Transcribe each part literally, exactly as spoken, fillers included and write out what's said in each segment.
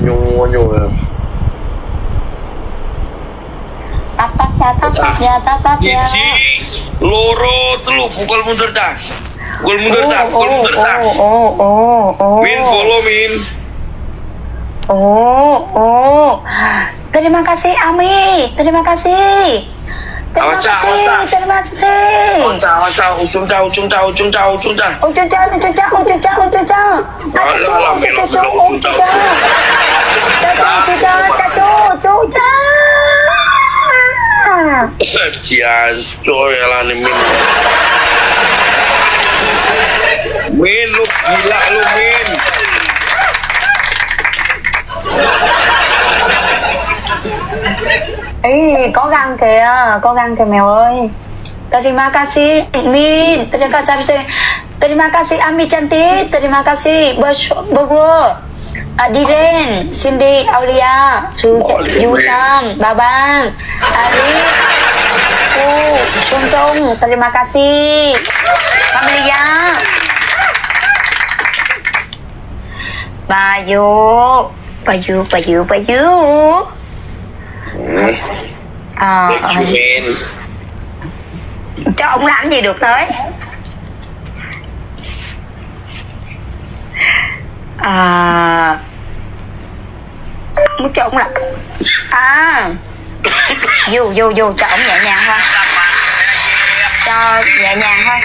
Nyo, nyo. Tatap ya, tatap ya, tatap ya. Cici, loro telu, pukul mundur dah. Pukul mundur dah, pukul mundur dah. Oh, oh, oh, oh. Min, follow, Min. Oh, oh. Terima kasih, Ami. Terima kasih. Terima kasih, terima kasih. Awak cak, awak cak. Ujung cak, ujung cak, ujung cak, ujung cak. Ujung cak, ujung cak, ujung cak, ujung cak. Alah, alah, ujung cak, ujung cak, ujung cak. Ujung cak, ujung cak, ujung cak. Cian. Coy, alah ni, Min. Min, lu gila lu, Min. Eh, korang ke, ah, korang ke, Mel, oi. Terima kasih, Min. Terima kasih, terima kasih, Ami cantik. Terima kasih, bos, bos. Adiren, Cindy, Aulia, Su-, Yusam, Babang, Ari, Ku, Suntong, terima kasih. Pamlia. Bayu, Bayu, Bayu, Bayu. Hmm. Ah, thank you, ah. Min. Cok, ông làm gì được thôi. À, muốn cho ông làm. À, dù, dù, dù, cho ông nhẹ nhàng thôi. Cho nhẹ nhàng thôi.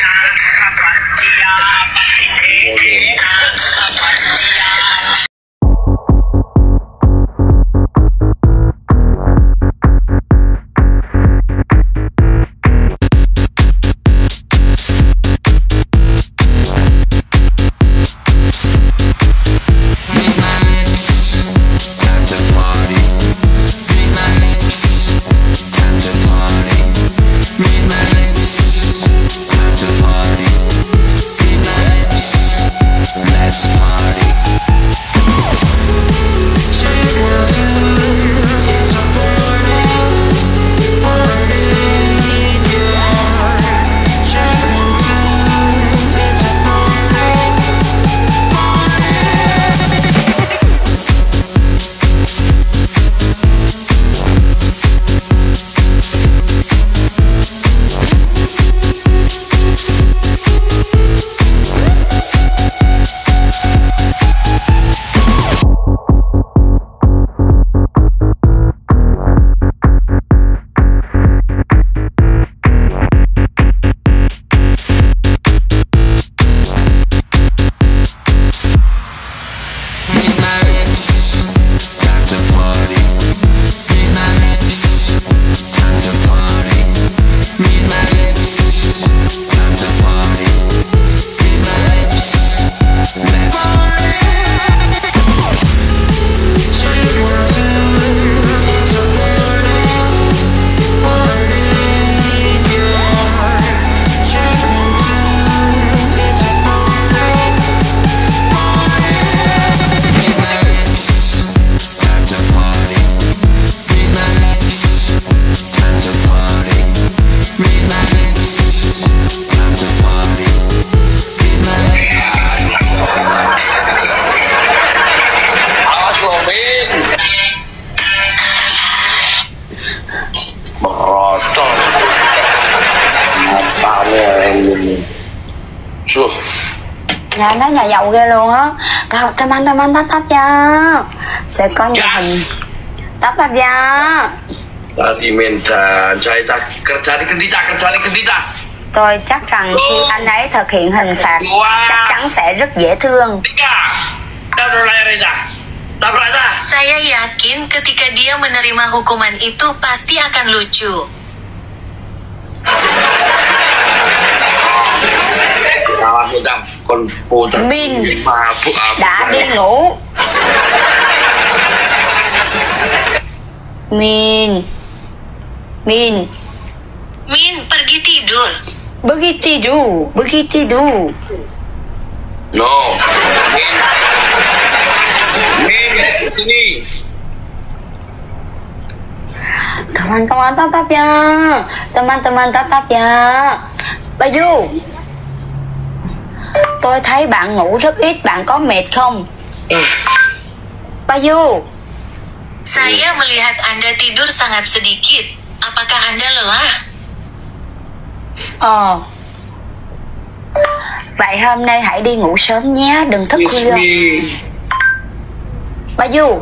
Awas lo, Min. Merata. Matanya ini. Cuh. Nyanyi nyanyi udah lo, ah. Kau teman-teman tatap ya. Sekarang tatap ya. Tadi minta cerita kerja di kendita, kerja di kendita. Tôi chắc rằng khi anh ấy thực hiện hình phạt, chắc chắn sẽ rất dễ thương. Tika, tabrak layar Reza. Tabrak dah. Saya yakin ketika dia menerima hukuman itu pasti akan lucu. Kalah sudah, kon putar. Min, mabuk apa? Đã đi ngủ. Min. Min. Min, pergi tidur. Pergi tidur, pergi tidur. No. Min. Min, sini. Teman-teman tatap ya. Teman-teman tatap ya. Bayu. Tôi thấy bạn ngủ rất ít, bạn có mệt không? Bayu. Saya melihat Anda tidur sangat sedikit. Apakah Anda lelah? Oh. Vậy hôm nay hãy đi ngủ sớm nhé, đừng thức khuya. Bayu.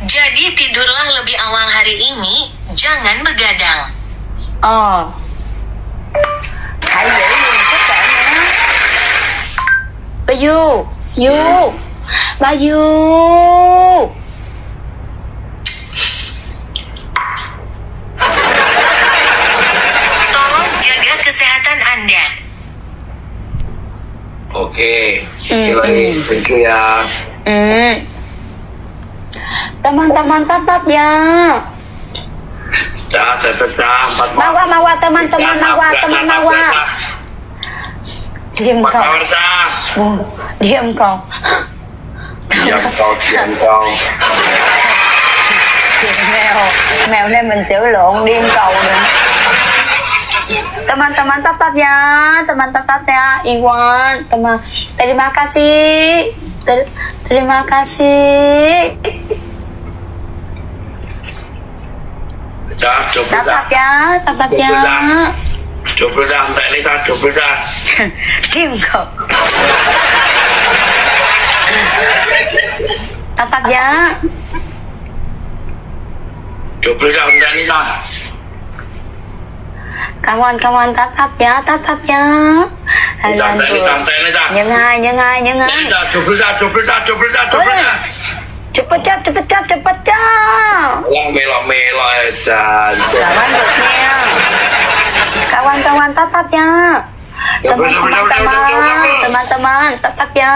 Jadi tidurlah lebih awal hari ini, jangan begadang. Ờ. Hãy dậy muộn chút nhé. Bayu, Yu, Bayu. Tolong jaga kesehatan Anda. Oke. Oke, baik. Thank you ya. Teman-teman tetap ya. Dah, dah, dah, dah. Mawa, mawa, teman-teman, mawa, teman, mawa. Diam kau. Diam kau. Diam kau, diam kau. Mèo, mèo ni mencuri dong, diam kau dong. Teman-teman tetap ya, teman tetap ya, Iwan, teman. Terima kasih. Ter-, terima kasih. Dah, cukup dah. Tatap ya, tatap ya. Cukup dah. Cukup dah, tak ni dah, cukup dah. Diam kau. Tatap ya. Cukup dah, tak ni dah. Kawan-kawan, tatap ya, tatap ya. Santai ni, santai ni, dah. Nyengai, nyengai, nyengai. Dah, cukup dah, cukup dah, cukup dah, cukup dah. Cepet, cepet, cepet, cepet. Lah, melo-melo, eh, dah. Kawan, duduknya. Kawan-kawan, tatap ya. Cukup, cukup, cukup, cukup, cukup. Teman-teman, teman-teman, tatap ya.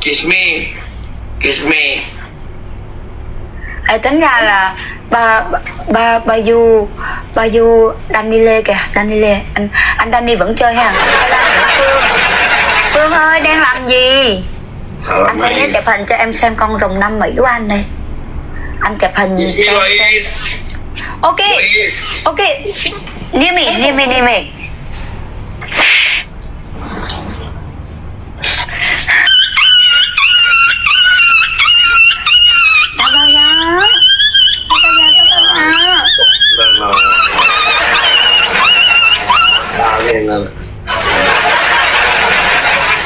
Kiss me. Kiss me. Ai, tengah lah. Ba, ba, Bayu, Bayu Danile kah? Danile. Anh, anh Danile vẫn chơi ha. Phương, Phương ơi, đang làm gì? Anh thấy chụp hình cho em xem con rồng năm Mỹ của anh đây. Anh chụp hình cho em xem. Ok. Ok. Near me, near me, near me. Tatap ya. Tatap ya, tatap ya.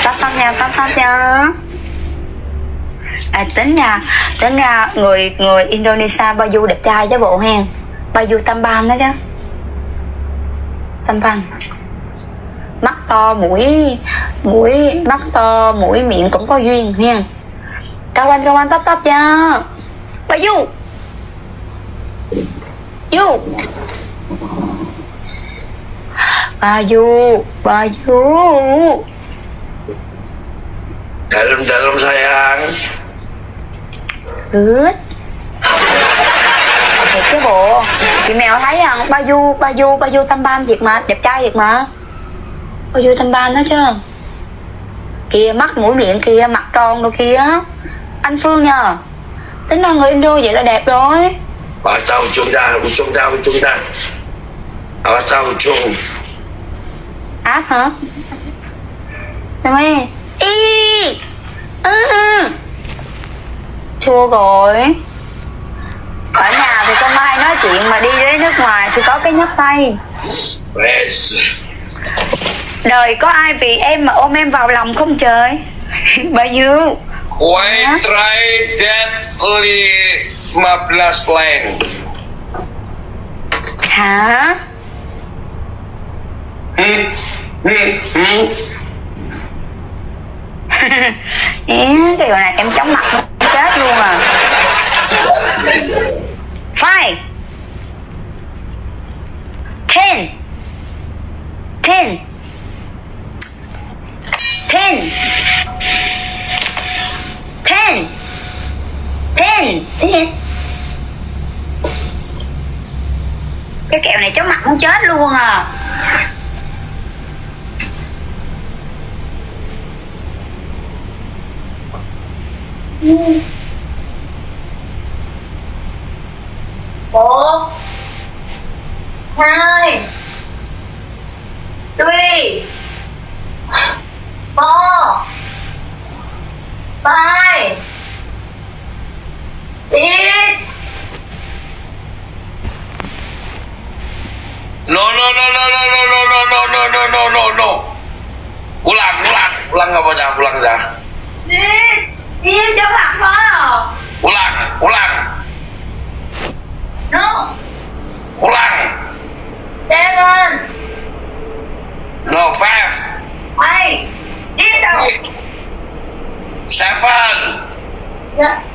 Tatap ya, tatap ya. À, tính ra, tính ra người, người Indonesia bao nhiêu đẹp trai chứ bộ hen. Bao nhiêu tam ban đó chứ. Tam ban. Mắt to mũi, mũi, mắt to mũi miệng cũng có duyên hen. Kawan-kawan, tatap ya. Bayu. Yu. Bayu, Bayu. Dalam-dalam sayang. Good. Được chứ bộ. Chị Mèo thấy rằng Bayu, Bayu, Bayu tam ban thiệt mà, đẹp trai thiệt mà. Bayu tam ban đó chứ. Kìa, mắt mũi miệng kìa, mặt tròn rồi kìa. Anh Phương nhờ. Tính ra người Indo vậy là đẹp rồi. Ở sau ujung dah, ujung dah, ujung dah. Ở sau ujung. Áp hả? Mày, mày. Ý. Ừ. Thua rồi. Ở nhà thì không ai nói chuyện mà đi đến nước ngoài thì có cái nhắc tay. Yes. Đời có ai vì em mà ôm em vào lòng không trời? Bayu. Why hả? Try that lima belas line. Hả? Hmm? Hmm? Hmm? Ê, cái vụ này em chóng mặt muốn chết luôn à. Five. Ten. Ten. Ten. Ten. Ten. Ten. Cái kẹo này chóng mặt muốn chết luôn à. Four, nine, three, four, five, eight. No, no, no, no, no, no, no, no, no, no, no, no, no. Ulang, ulang, ulang apa dah, ulang dah. Six. Iya, jawab apa? Ulang, ulang. No. Ulang. Seven. No, five. Five. Eight. Seven. Ya.